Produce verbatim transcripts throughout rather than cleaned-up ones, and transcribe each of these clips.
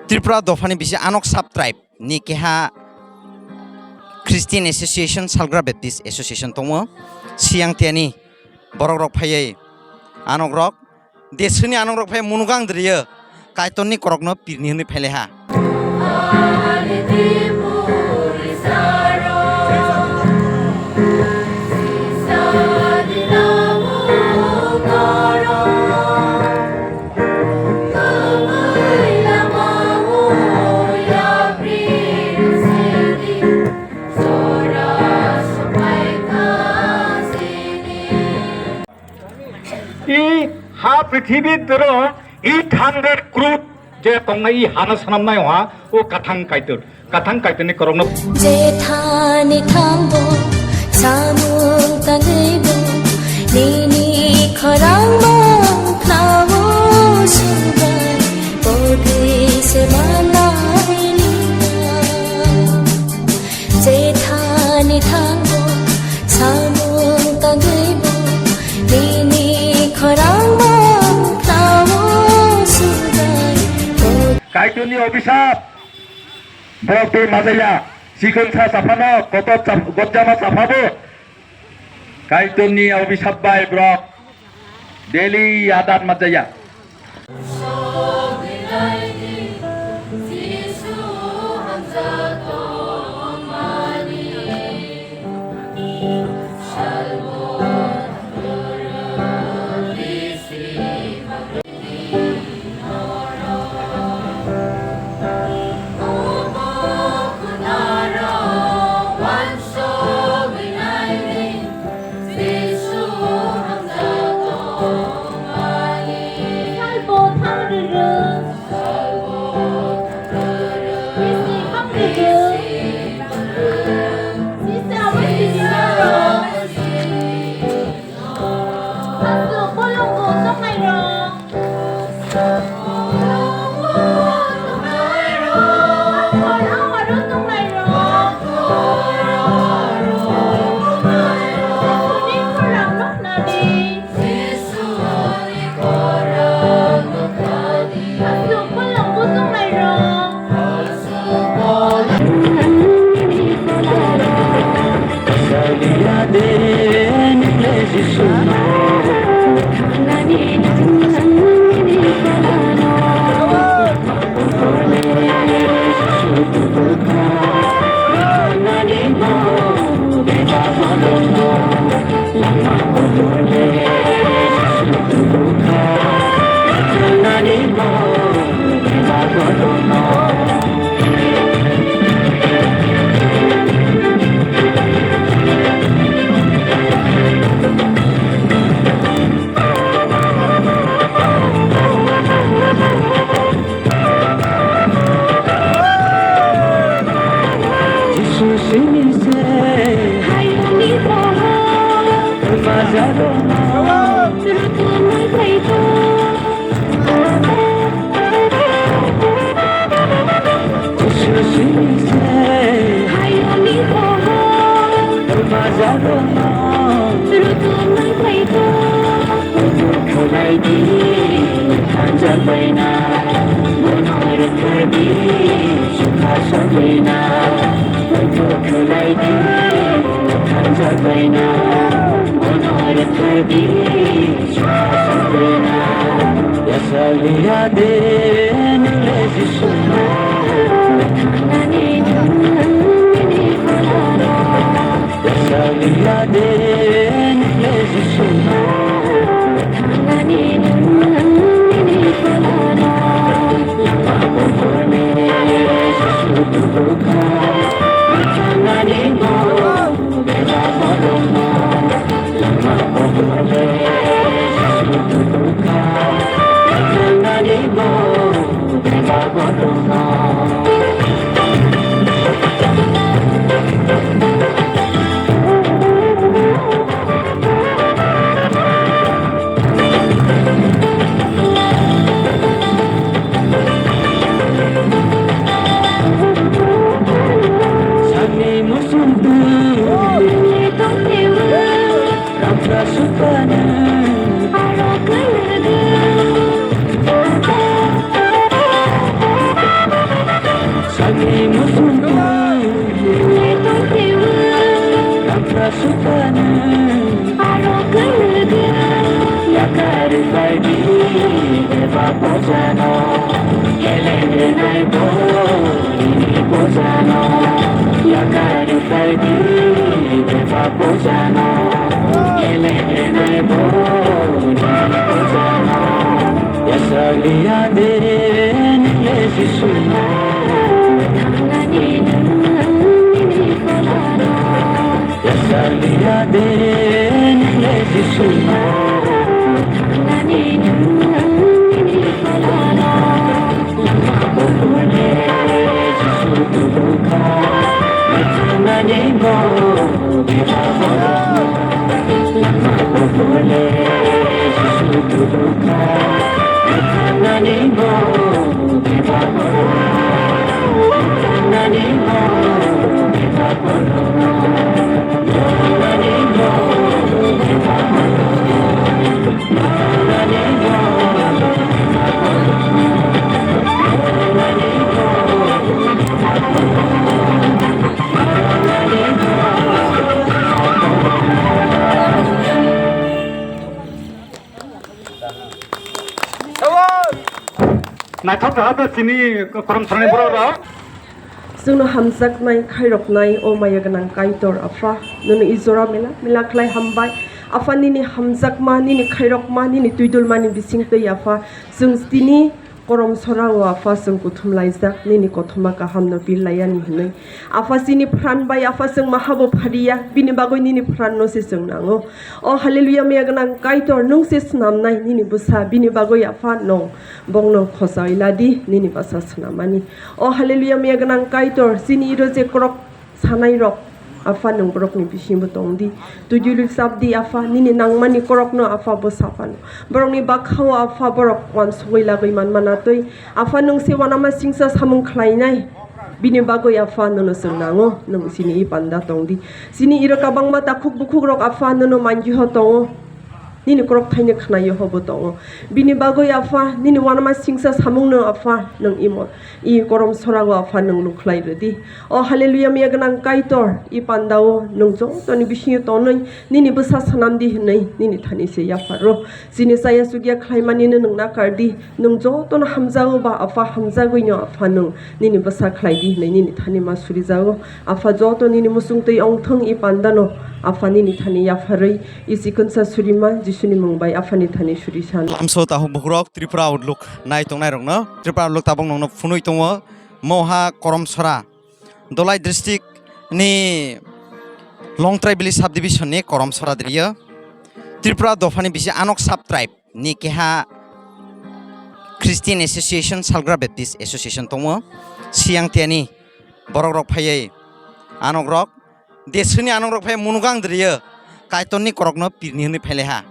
Tripura dophani bisi anok sub-tribe ni keha Christian Association, Salgra Baptist Association tongo. Siyang tiyani borok rok phaiwi anok rok, deswni anok rok phai munugang diriyo Kaitorni korokno pirni hwnwi phailaiha. I ha prithibi doro eight hundred crore je tongnai i hano swnamnai ha o kathang Kaitor, kathang Kaitorni korokno. Jethani thango samung tangwi bo nini khorang mang khlawo subai pogwi se manai lina. Jethani thango samung tangwi bo nini khorang mang khlawo subai pogwi. Kaitorni obisap. Borok tei majaya, chikon sa chaphano, kotor chap-, gotjama chaphabo. Kaitorni obisap bai borok daily adat majaya. Jisu sini se hayungni pohor bajarono rutumwi phaikha. Jisu sini se hayungni pohor bajarono rutumwi phaikha. Khwlaidi thanjak baina, bono rwkhardi sukha sabaina. Khaidi thanjak baina, bono rwkhardi sukha sabaina. Yasaliya de nile Jisu. Yasaliya de nile Jisu. Sakni muchung twi ramsa sukani aro kailaidi. Naithok kaham da chini korom sarani borok rok. Chwngno hamjaknai khairoknai o maya gwnang Kaitor Apha, nono i jora mela mela khlai hambai. Apha, nini hamjakma, nini khairokma, nini twidulmani bisingtwi Apha, chwng tini korom sora o Apha, chwng kuthum laijak, nini kothoma kahamno pir laiyani hwnwi. Apha, chini pran bai Apha, chwng mahabo phariya, bini bagwi nini pranno se chwng nango. O haleluya maya gwnang Kaitor, nwng se snamnai nini bwsa, bini bagwi Apha, nwng bokno khochai ladi, nini bwsa snamani. O haleluya maya gwnang Kaitor, chini iro je korok sanai rok, Apha, nwng borokni bisingo tong di. Twijuli chap di, Apha, nini nangmani korokno, Apha, bwsa phano. Borokni bakhao, Apha, borok wansugwi lagwi manma natwi. Apha, nwng se wanama singsa samung khlainai. Bini bagwi, Apha, nono chwng nango, nwng chini i panda tong di. Chini iro kabangma takhuk bukhuk rok, Apha, nono manjiho tongo. Nini korok thaino khnaio hobo tongo. Bini bagwi Apha, nini wanama singsa samungno Apha, nwng imo, i korom sorao Apha, nwng lukhlai rwdi. O haleluya maya gwnang Kaitor, i pandao nwng jotoni bisingo tonwi nini bwsa swnamdi hwnwi nini thani se yapharo. Chini chaya chukya khlaimanino nwng nakardi, nwng jotono hamjago ba Apha hamjagwino Apha nwng nini bwsa khlaidi hwnwi nini thani ma surijago. Apha joto nini musungtwi ongthwng i pandano Apha nini thani yapharwi. I chikonsa surima Jisuni mung bai Aphani thani suri sano. Lamso takhuk bukhurok Tripura Outlook nai tongnai rokno. Tripura Outlook tabuk nokno phunui tongo. Moha Koromsora, Dolai district ni Longtrai village subdivision ni Koromsora diriyo. Tripura dophani bisi Anok sub tribe ni keha Christian Association, Salgra Baptist Association tongo. Siyang tiyani borok rok phaiwi Anok rok, deswni Anok rok phai munugang diriyo, Kaitorni korokno pirni hwnwi phailaiha.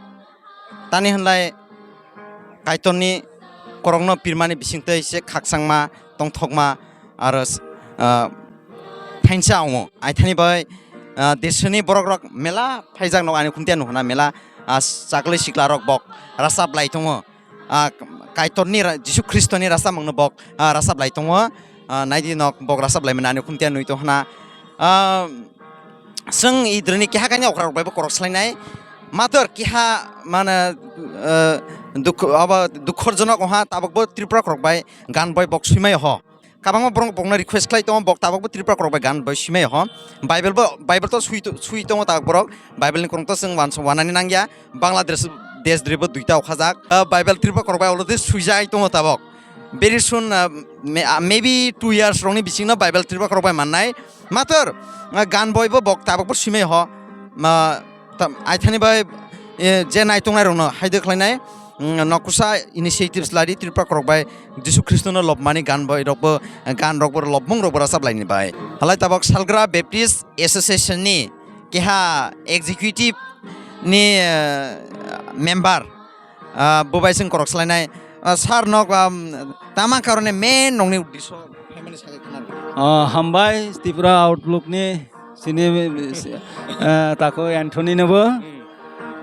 Tani hwnlai Kaitorni korokno pirmani bisingtwi se khakchangma, tongthokma, aro s-, ah, thainsa wngo. Aithani bai, ah, deswni borok rok mela phaijak nok ani khuntiya nuhuna mela, ah, chakli sikla rok bok rasa blai tongo. Ah, Kaitorni ra-, Jisu Khristoni rasa mangno bok, ah, rasa blai tongo. Ah, naidi nok bok rasa blai mani ani khuntiya nui tonghana. Ah, Chwng idrwini keha kainwi okra rok bai bo korok swlainai. Mator keha mane, eh, dukh-, abo dukhorjonok wngha, tabuk bo Tripura korok bai gan bai bok swimai ho. Kabangma borok bokno request khlai tongo, bok tabuk bo Tripura korok bai gan bai swimai ho. Bible bo, Bible to swi to, swi tongo tabuk borok. Bible ni korong to chwng wansa wanani nangya. Bangladesh, desh dri bo duita okhajak. Eh, Bible Tripura korok bai already swijai tongo tabuk. Very soon, uh, may-, uh, maybe two years rokni bisingno Bible Tripura korok bai mannai. Mator, uh, gan boi bo bok tabok bo swimai ho. Ma, tam, aithani bai, eh, je naitongnai rokno haide khlainai, mm, nokusa initiatives ladi Tripura korok bai Jisu Khristono lobmani gan boi rok bo, gan rok bo lobmung rok bo rachap laini bai. Halai tabok Salgra Baptist Association ni keha executive ni, eh, member, Ah, bo bai chwng korok swlainai. Ah, sir nok, ah, tama karone main nokni uddesyo phaimani sagai khna rw. Ah, hambai Tripura Outlook ni sini, ah, tako Anthony nobo. Hmm.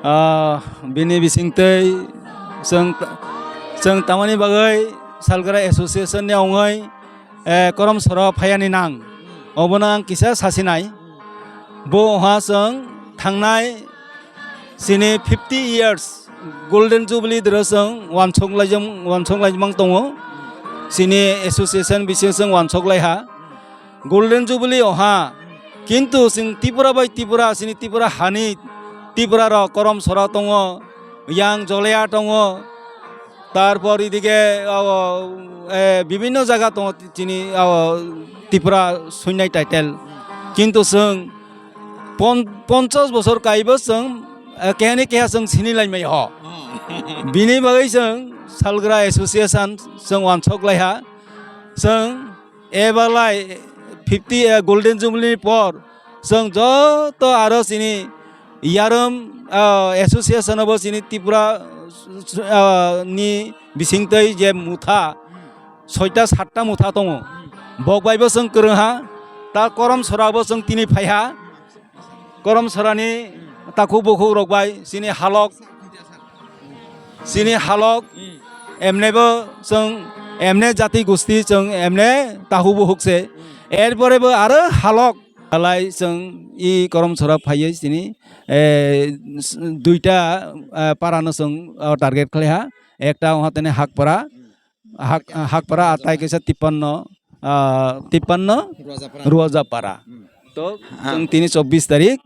Ah, bini bisingtwi chwng, chwng tamani bagwi Salgra Association ni ongwi eh, Koromsoro phayani nang. Obono ang kisa sasinai. Bo wngha chwng thangnai chini fifty years Golden Jubilee dero chwng wansok laijak, wansok laijak tongo. Chini association bisingo chwng wansok laiha. Golden Jubilee wngha Kintu chwng Tripura bai Tripura, chini Tripura hani Tripura rok Korom Sora tongo, Yang Jolea tongo, tarpor idike, o, e, bibinno jaga tongo chini, o, Tripura suinai title. Kintu chwng pon-, ponchas bosor kaibo chwng, e, keha ni keha chwng sini lai mai ho. Bini bagwi chwng Salgra Association chwng wansok lai ha. Chwng Ebalai fifty, eh, Golden Jubilee ni por chwng joto aro chini yarwng, ah, association obo chini Tripura, ah, ni bisingtwi je motha soita satta motha tongo. Bok bai bo chwng kwrwng ha, ta Korom Sora bo chwng tini phai ha. Korom Sorani takhuk bukhuk rok bai chini halok, chini halok, emne bo chwng, emne jati gusti chwng, emne takhuk bukhuk se. Erpore bo aro halok halai chwng i Korom Sora phaiwi chini, eh, s-, duita, eh, para no chwng, oh, target khlai ha. Ekta wngha tene Hakpara, Hak-, Hakpara atai kaisa tippanno, ah, tippanno Ruajapara. Ruajapara. Hmm. To, ah, chwng tini chobbish tarik,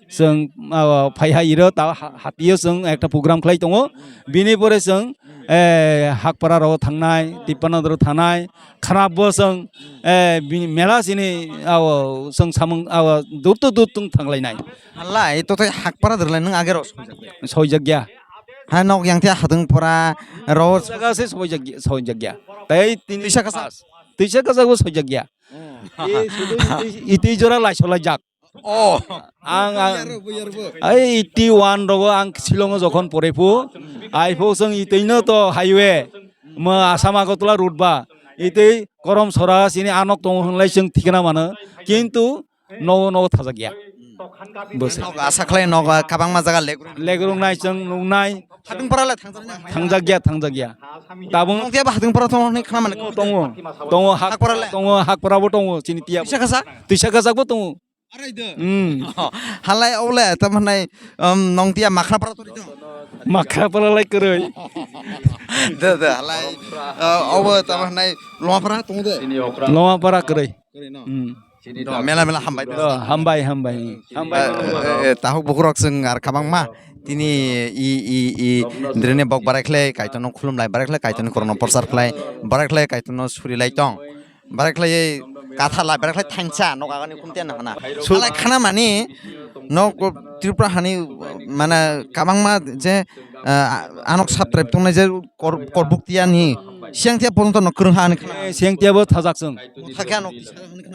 chwng, ah, phaiha iro ta ha-, hatio chwng ekta program khlai tongo. Bini pore chwng, eh, Hakpara rogo thangnai, tippanno doro thangnai, khanabo chwng, eh, bini mela sini, ah, chwng samung, ah, dur to dur tung thanglainai. Halai, to tei Hakpara dorlai nwng age rok soijak ya. Hai nok yang thia hadung pora ro. Jaga se soi jagya, soi jagya. Tai tini twisa kasa. Twisa kasa go soi jagya. Oh. E sudu iti, iti jora lai solai jak. Oh. Ang, ang. Ai eighty one rogo ang Shillong o jokhon pore phu. Ai phu song itino to highway. Ma Assam Agartala road ba. Itei Korom Sora sini anok tongo hwnlai chwng thikna mano. Kintu nogo nogo thajak ya. Bwswk. Nok asa khlai nok, ah, kabangma jaga legrung. Legrung nai chwng nung nai. Hadung para le thangjak nai. Thangjak ya, thangjak ya. Tabung. Nong tiya ba hadung para thong ni khna mane. Tongo, tongo hak para le. Tongo hak para bo tongo chini tiya. Tisa kasa? Tisa kasa bo tongo. Arai de. Hmm. Halai ole tam hanai, um, nong tiya makhra para tori tong. Makhra para lai kwrwi. De, de, halai, uh, obo tam hanai loma para tongo de. Loma para kwrwi. Kwrwi no. Hmm. Do, mela mela hambai. Do, hambai, hambai. Hambai. Eh, eh, eh, tahuk bukurok chwng ar kabangma. Tini i, i, i, drini bok barai khlai Kaitorno khulum lai, barai khlai Kaitorni korokno prochar khlai, barai khlai Kaitorno suri lai tong. Barai khlai katha lai, barai khlai thansa, nok agani khum tiya na hana. Su- Halai khana mani, nok Tripura hani, mana kabangma je, ah, anok subtribe tongnai je kor-, korbuk tiya ni, siang tiya porjonto nok kwrwng ha ani khana. Eh, siang tiya bo thajak chwng. Thakya nok.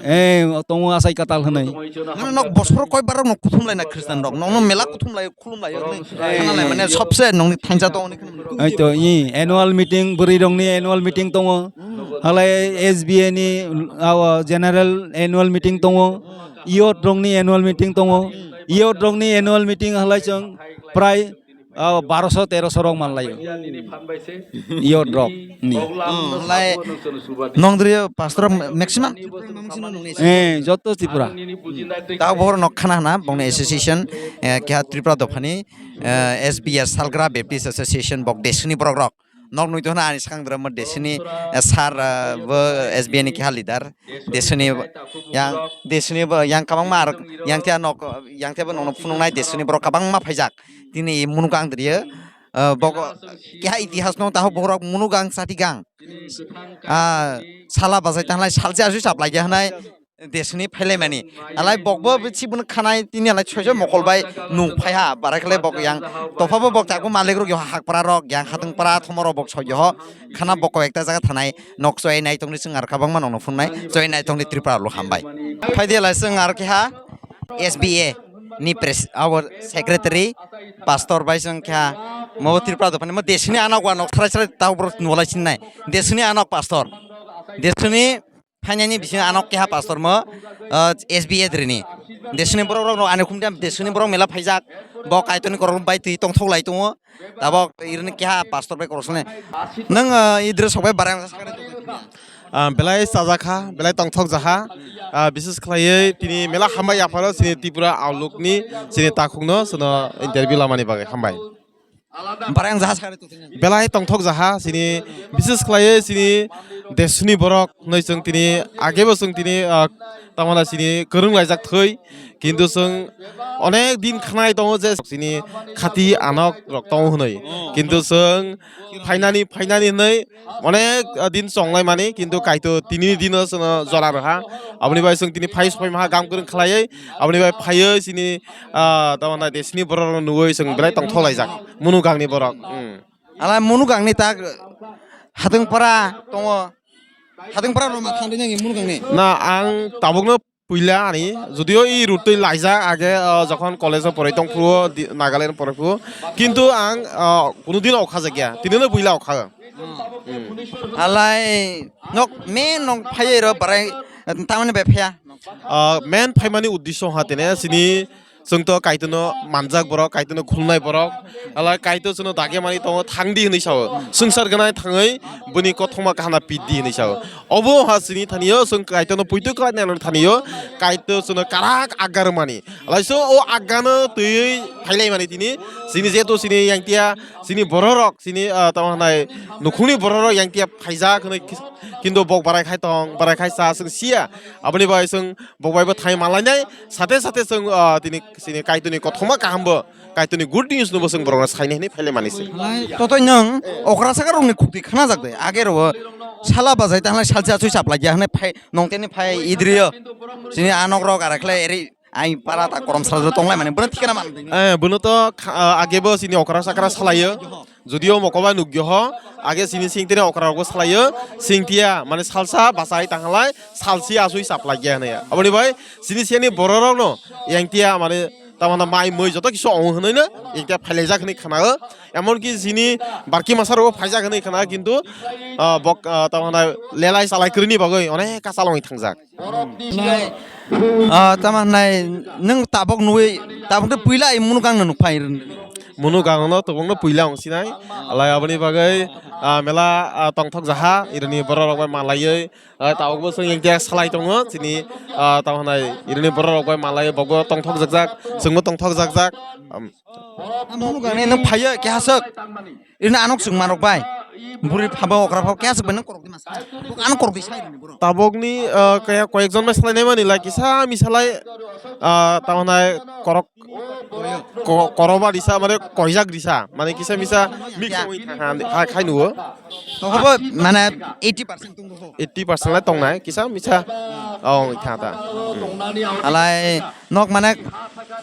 Eh, tongo asai katal hwnwi. Mane nok bosor koi bar nok kuthum lai na Christian rok. Nok no mela kuthum lai, khulum lai, khana lai, mane sobse nokni thansa tongo ni khana. Ai to, i annual meeting, bwrwi rokni annual meeting tongo. Halai S B A ni, awa, general annual meeting tongo. Youth rokni annual meeting tongo. Youth rokni annual meeting halai chwng prai Ah, baroso teroso rok manlaio. Youth rok ni. Hmm, lai nongdri pastor maximum. Eh, joto Tripura. Ta bor nok khana hana bongni association, eh, keha Tripura dophani, eh, S B S Salgra Baptist Association bok desini borok rok. Nok nui to hana ani sakang dra mo desini, eh, sar, eh, bo S B A ni keha leader. Desini bo, yang, desini bo, yang kabangma ar, yang tia nok, yang tia bo nokno phunuknai desini borok kabangma phaijak. Tini i munuk ang diriyo, eh, bok, keha itihas no taho borok munuk ang sati gang. Ah, sala bajai tanglai salse asui saplai ya hanai desini phailai mani. Alai bok bo si bono khanai tini alai soiso mokol bai nung phaiha barai khlai bok yang topha bo bok chaku malik rok yo hakpra rok yang hatungpra thomorok bok soi yo khana bok ko ekta jaga thanai. Nok choi nai tongni chwng ar kabangma nokno phungnai, choi nai tongni Tripura lo hambai. Phaidi lai chwng ar keha S B A ni pres-, abo secretary, pastor bai chwng keha mo Tripura dophani mo desini anok wanok thrai thrai tau bro nolai sinai. Desini anok pastor. Desini phainani bisingo anok keha pastor mo, uh, S B A drini. Desini borok rok no ani khumdiam desini borok mela phaijak. Bo kaitorni korok bai twi tongthok lai tongo. Tabok irini keha pastor bai korosone. Nang, ah, idre sok bai barang sa sakani tongthok. Ah, belai sajak kha, belai tongthok jaha. Ah, bises khlaiwi tini mela hambai yapharo chini Tripura aulukni chini takhukno chwngno interview lamani bagwi hambai. Barai ang jaha sakari tongthoknai. Belai tongthok jaha sini, bises khlaiwi sini desni borok hwnwi chwng tini agebo chwng tini, ah, tamana sini kwrwng laijak thwi, kintu chwng onek din khnai tongo je sini khati anok rok tongo hwnwi, kintu chwng phainani phainani hwnwi onek, ah, din chonglai mani, kintu Kaitor tini dino chwngno jora rwha. Aboni bai chwng tini phai soi maha gam kwrwng khlaiwi, aboni bai phaiwi sini, ah, tamana desni borok rok nugwi chwng belai tongthok laijak Munugangni borok. Hmm. Ala Munugangni tak Hatungpara tongo. Hatungpara roma thangdi nang Munugangni. Na ang tabukno puila ani, judio i rutwi laijak age, ah, jokhon college o poroi tong phuru, di-, Nagaland poroi phuru, kintu ang, ah, kunudin okha jakya, tinino puila okha. Hmm. Alai nok men nok phaiwi ro barai tamani bai phaya. Ah, men phaimani uddesho ha tene sini chwng to Kaitorno manjak borok, Kaitorno khulnai borok, alai Kaitor chwngno dagya mani tongo thangdi hwnwi sao. Swngchar gwnai thangwi bini kothoma kahana pitdi hwnwi sao. Obo ha sini thaniyo chwng Kaitorno poito khlainai thaniyo Kaitor chwngno karak agga rwmani. Alaiso o aggano twiwi phailai mani tini sini jeto sini yangtia sini bororok sini, ah, tamo hwnai nukhungni bororok yangtia phaijak hwnwi kintu bok barai khai tong, barai khai cha chwng sia. Aboni bai chwng bok bai bo thai malainai sate sate chwng, ah, tini sini Kaitorni kothoma kahambo, Kaitorni good news no bo chwng borokno sainai hwnwi phailai mani se. Totoi nwng okra saka rokni khukti khnajak de, age ro sala bajai ta hwnwi salsa chui chap lai ya hwnwi phai nongteni phai idrio. Sini anok rok ara khlai eri ai para ta korom sal tonglai mani bono thikana man. Eh, bono to kha-, ah, age bo sini okra sakra salaio. Judio mokoba nukyo ho, age sini singtini okra rokbo salaio. Singtia mane salsa bachai tanghalai salsi asui chap lai ya hwnwi. Aboni bai sini sini bororokno yangtia mane tamana mai mui joto kisu ong hwnwi no yangtia phailaijak hwnwi khnao. Emonki sini barki masa rokbo phaijak hwnwi khna kintu, ah, bok, ah, tamana lelai salai kwrwini bagwi onek kachal ongwi thangjak. Ah, tamo hwnai nwng tabok nugwi, tabok de puila ai Munugang no nukphai. Munugang no tabok no puila ong sinai. Alai aboni bagwi, ah, mela, ah, tongthok jaha, irini borok rok bai malaiwi, ah, tabok bo chwng yangtia salai tongo, chini, ah, tamo hwnai irini borok rok bai malaiwi, bokbo tongthok jakjak, chwngbo tongthok jakjak. Am, Munugang ni nwng phaiyo keha swk. Ino anok chwng manok bai. Buri phabo okra phabo kya swk bai nang korok di masa. Anok korok di sai ni bro. Tabok ni, ah, kaya koyek jon bai salai nai mani lai kisa misalai, ah, tamo hwnai korok ko-, koroba risa mane koijak risa mane kisa misa mix ongwi tha-, ha, ha, khai nuo. To hobo mane eighty percent tong ho. Eighty percent lai tongnai kisa misa ong tha ta. Hmm. Alai nok mane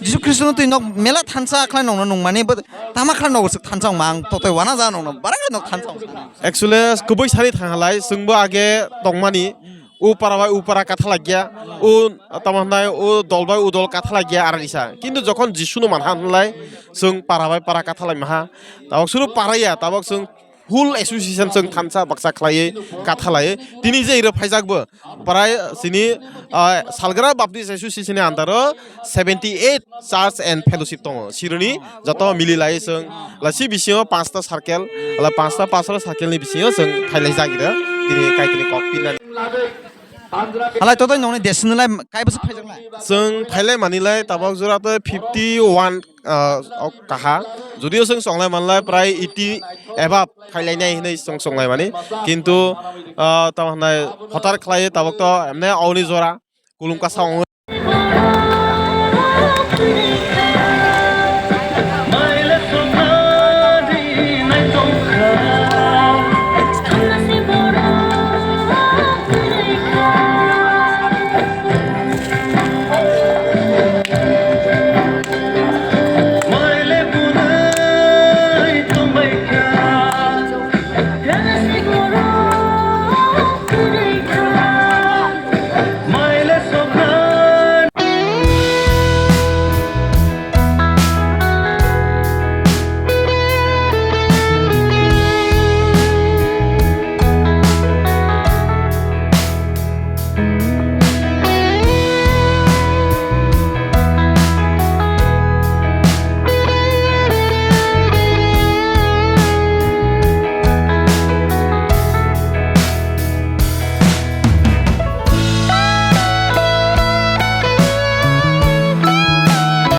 Jisu Khristo no twi nok mela thansa khlai nokno nung mani bo tama khlai nok swk thansa ong mang totoi wana ja nokno barai nok thansa ong. Actually kubui sari thang halai chwngbo age tongmani u para bai u para katha lagya u tamo hwnai u dol bai u dol katha lagya arani sa kintu jokhon Jisu no manha hwnlai chwng para bai para katha lai maha tabok suru para ya tabok chwng full association chwng thansa baksa khlaiwi katha laiwi tini je iro phaijak bo prai sini, ah, Salgra Baptist Association ni under o seventy eight church and fellowship tongo. Sironi joto mili lai chwng la si bisingo panchta circle, la panchta pasra circle ni bisingo chwng phailai jagiro tini kaitini kok pinani. Halai totoi nongni desini lai kaibo se phaijak lai. Chwng phailai mani lai tabok jora to fifty one, ah, ok kaha. Judio chwng songlai manlai prai eighty above phailai nai hinui chwng songlai mani. Kintu, ah, tamo hwnai hotar khlai tabok to emne auni jora kulum kasa ong.